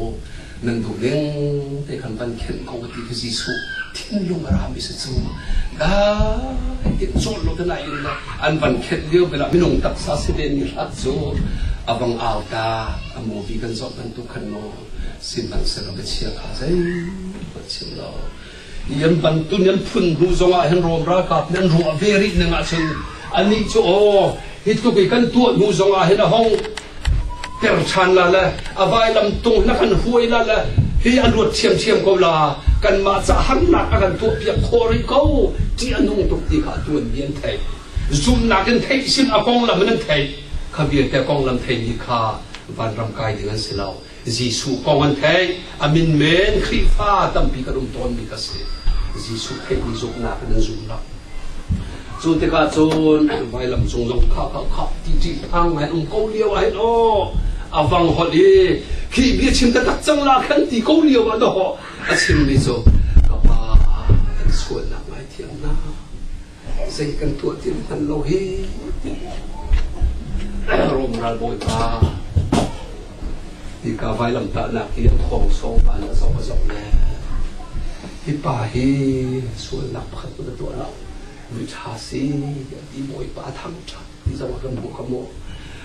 mu. Nan duh ning te khan van khenh ko ti khi Jesuh thinlung a rami si cu. Dai te cawl lo te lai in le an van khenh lio bel ah minung taksa si ve mi hrat cu a vang au ta. A movie kan zoh bantuk khan maw sihmanhsehlaw biachia kha zeihmanh chim lo. Yan bantun yan phun hnu zongah hin Rom ralkap nih an ruah ve rih ning ahcun anih cu aw hi tluk i kan tuah hnu zongah hin a hong ter ṭhan la le a vailam tung na kan huai la le hi a luat ṭhiamṭhiam ko la, kanmah ca harnak a kan tuahpiak khawh rih ko ṭih a nung tuk ti kha a tuanmi an theih. Zumhnak in theih sin a konglam in an theih. Kha vialte konglam theimi kha vanram kai ding an si lo. Jesuh kong an theih. A min men Khrihfa tampi kan um tawnmi kha si. Jesuh theihmi zumhnak in an zum lo. Cu tikah cun vailam cung zong kha kha kha ti ṭih phang ngai um ko lio ah hin aw a vang holh i khi bia chim taktak cang la khan ti ko lio ah dawh a chimmi cu ka pa, kan sualnak ngaithiam na, zei kan tuah ti na hngal lo hi. Rom ralbawipa hika vailamtahnak hi an thawng sawng pa na zoh a zoh le hi pa hi sualnak pakhat hmanh a tuah lo, mi ṭha si tiah ti. Bawipa thangṭhat ti zong ah kan hmuh kha mu.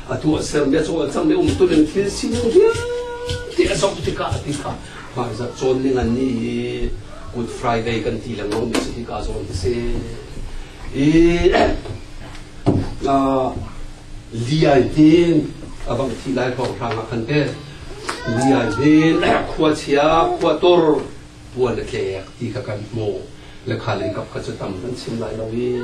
A tuahsermi, a cawlcangmi, umtuning, thil sining vialte a zoh tikah a ti kha. Hmaizarh cawn ning an ni i Good Friday kan ti lengmang mi cu hika zawn hi si. I liai hnin a bang thi lai hrawnghrang ah khan te liai hnin khuachia khuatur puan a tlek ti kha kan hmuh. Le kha lei kap kha cu tam kan chim lai lo i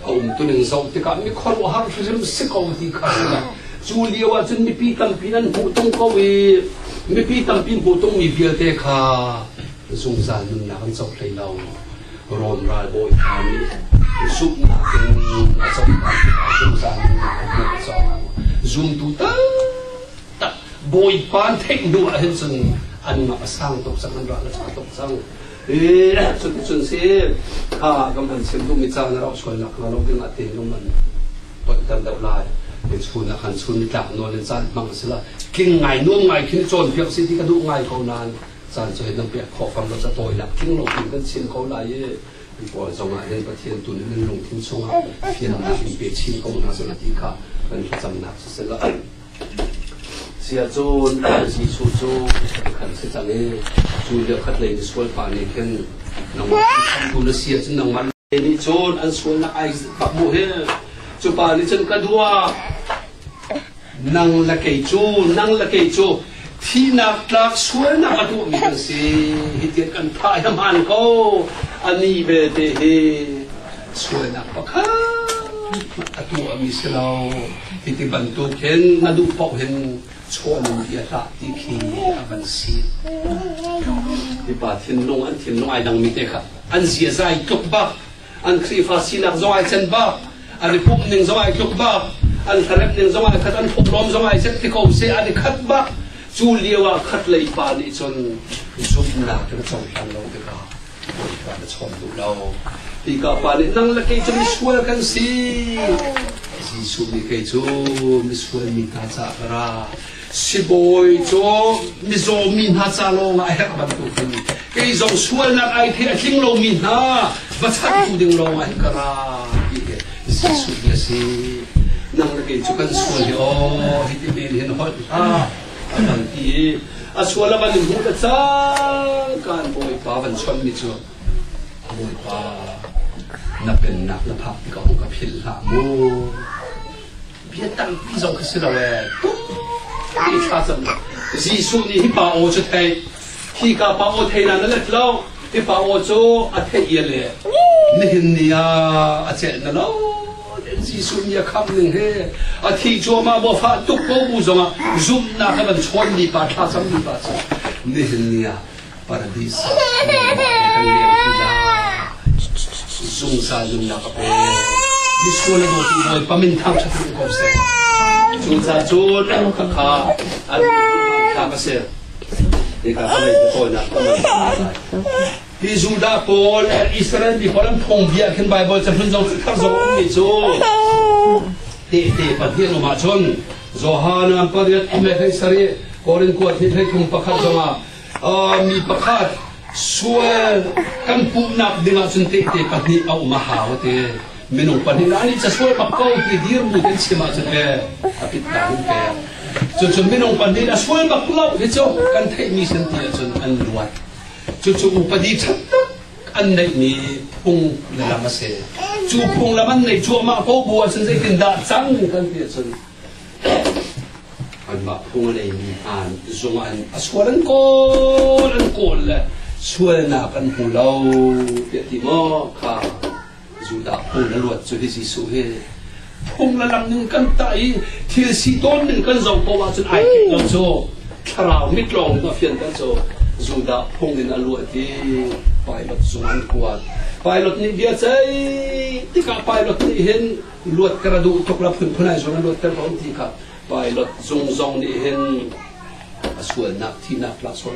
a umtuning zoh tikah mi khuaruahhar hrim si ko ti kha si la. Cu lio ah cun mipi tampi nan hmuh tung ko i mipi tampi hmuh tungmi vialte kha zungzal nunnak an co hlei lo. Rom ralbawi hna nih zumhnak in a cohlan tikah zungzal nunnak a hmuh co. Zumtu taktak Bawipa an theih hnu ah hin cun an ngak a sang tuk cang, an ral a ṭha tuk cang. Cuticun si kha kan van chim duhmi caan a rauh sual nakhnga lo ding ah te lung an tonter deuh lai. Chun ah khan chun nitlak nawl in caan hmang a si la. Tling ngai nuam ngai khin cawnpiak si ti ka duh ngai ko nain caan cu hin nan pek khawh fam lo, ca tawinak tling lo in kan chim ko lai i pawl zong ah hin Pathian tu nih nan lungthin chungah fiannak in pe chin ko hna seh ti kha kan thlacamnak si seh la. Siahcun Jesuh cu khan si cang i cu lio khat lei misual pa nih khin nangmah khamhtu na si ahcun nangmah nih cun an sualnak ai bak mu hi. Cu pa nih cun ka dua, nang le kei cu, nang le kei cu thihnak tlak sualnak a tuahmi kan si hi, tiah kan thah hi hmaan ko, ani belte hi sualnak pakhat a tuahmi si lo. Hiti bantuk hin na duh paoh hin chawn bia hlah ti khi a van si. Mipa thinlung, an thinlung ai dangmi te kha an ziaza ai tluk bak, an Khrihfa sinak zong ai cen bak, an i pumh ning zong ai tluk bak, an hlaremh ning zong ai khat, an phawklawm zong ai set ti ko seh, an i khat bak. Cu lio ah khat lei pa nih cun zumhnak in a cohlan lo tikah Bawipa na chawm duh lo. Hika pa nih nang le kei cu misual kan si. Jesuh nih kei cu misual mi hna caah ka ra. Sibawi cu mizaw mi hna ca lawng ah a herh bantukin kei zong sualnak ai thei a tling lomi hna va chanhtu ding lawng ah hin ka ra ti hi Jesuh bia si. Nang le kei cu kan sual hi aw hiti men hin holh hlah a kan ti i a sual a van in hmuh le cangka in Bawipa van chawnhmi cu, Bawipa, na pennak na phak tikah hung ka philh hlah mu. Bia tampi zong kha si lo ee, tuk thla cam. Jesuh nih hi pa aw cu theih, hi ka pa aw thei na na let lo, hi pa aw cu a theih ia le nihin ni ah a celh na lo. Jesuh nih a khamh ning he a thih cuahmah maw fah tuk ko bu zongah zumhnak a van chawnmi pa, thlacammi pa cu nihin ni ah paradis ah kan leng ti lai, zungzal nunnak a pek. Misual a dawtu Bawipa min thangṭhat in ko seh. Cucaah cun khakha an thlak a si. Hika ka lei tawinak ka man lai. Hi Judah pawl, Israel mi pawl an phungbia khin Bible cahlun zong thar zong ummi cu tehte pahnih an um ahcun Johan 8 le 17. Korin kuat hi 31 zongah mi pakhat sual kan puhnak dingah cun tehte pahnih a um a hau te. Minung pahnih ani ca sual bak ko ti dir bu kan chim ahcun e a pit ta in pek. Cucu minung pahnih a sual bak lo hi cu kan theihmi san ti ahcun an luat. Cucu upadi ṭhat tak an neihmi phung le lam a si. Cu phung lam an neih cuahmah ko bu ahcun zeitindah cang kan ti ahcun anmah phung a neimi hna zung an a sual an kawl an kawl le sualnak an hmu lo tiah ti maw kha Judah phung na luat cu hi Jesuh hi phung le lam ning kan tah i thil si tawn ning kan zoh ko ahcun ai keih lo cu thlarau mit lawng in a fianter cu Judah phung in a luat i Pilot zung an kuat. Pilot nih bia ceih tikah Pilot nih hin luatter a duh tuk la phunphun ai zuam a luatter ko ti kha Pilot zung zong nih hin a sualnak thihnak tlak sual.